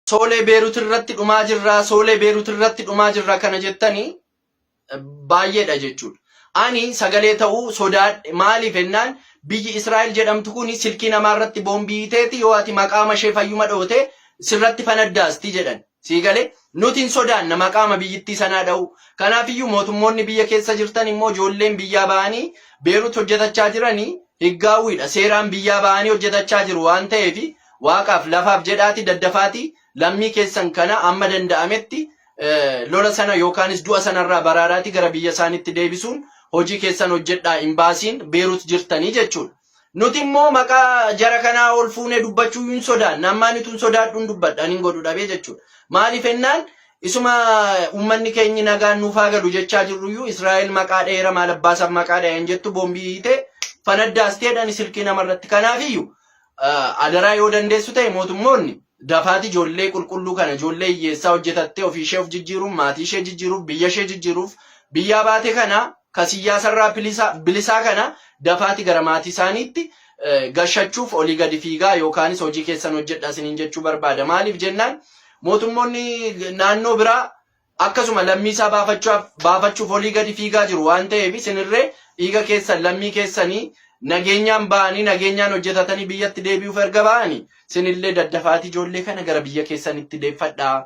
Soolee Beerut irratti dhumaa jirra, Soolee Beerut irratti dhumaa jirra kana jettanii baay'eedha jechuudha. Ani sagalee ta'uu sodaadhe maaliif jennaan biyyi Israa'el jedhamtu kun silkii namaa irratti boombii hiiteeti yoo ati maqaama ishee fayyuma dhoote sirratti fanaddaasti jedhan. Sii galee nuti hin sodaanna maqaama biyyittii sanaa dha'u. Kanaafiyyuu mootummoonni biyya keessa jirtan immoo ijoolleen biyyaa ba'anii Beerut hojjetachaa jiranii higgaawwiidha. Seeraan biyyaa ba'anii hojjetachaa jiru waan ta'eef waaqaaf lafaaf jedhaati daddafaati lammii keessan kana amma danda'ametti lola sana yookaanis du'a sanarraa baraaraati gara biyya isaaniitti deebisuun hojii keessan hojjedhaa imbaasiin Beerut jirtanii jechuudha. Nuti immoo maqaa jara kanaa ol fuunee dubbachuu hin sodaanna. Ammaa nuti hin sodaadhuun dubbadha ani hin godhu dhabee jechuudha. Maaliif ennaan isuma uummanni keenyi nagaan nuuf haa galu jechaa jirruyyuu Israa'el maqaa dheera maal abbaasaaf maqaa dhaheen jettu boombii hiitee fanaddaastee jedhani silkii namarratti. Kanaafiyyuu adaraa yoo dandeessu ta'e mootummoonni dafaati ijoollee qulqulluu kana ijoollee hiyyeessaa hojjetattee ofii ishee of jijjiiruuf maatii ishee jijjiiruuf biyya ishee jijjiiruuf biyyaa baate kana ka siyyaasarraa bilisaa kana dafaati gara maatii isaaniitti gashachuuf olii gadi fiigaa yookaanis hojii keessan hojjedha isiniin jechuu barbaada. Maaliif jennaan mootummoonni naannoo biraa akkasuma lammii isaa baafachuuf olii gadi fiigaa jiru waan ta'eef isinirree dhiiga keessan lammii keessanii nageenyaan ba'anii nageenyaan hojjetatanii biyyatti deebi'uuf erga ba'anii isinillee daddafaatii ijoollee kana gara biyya keessanitti deeffadhaa.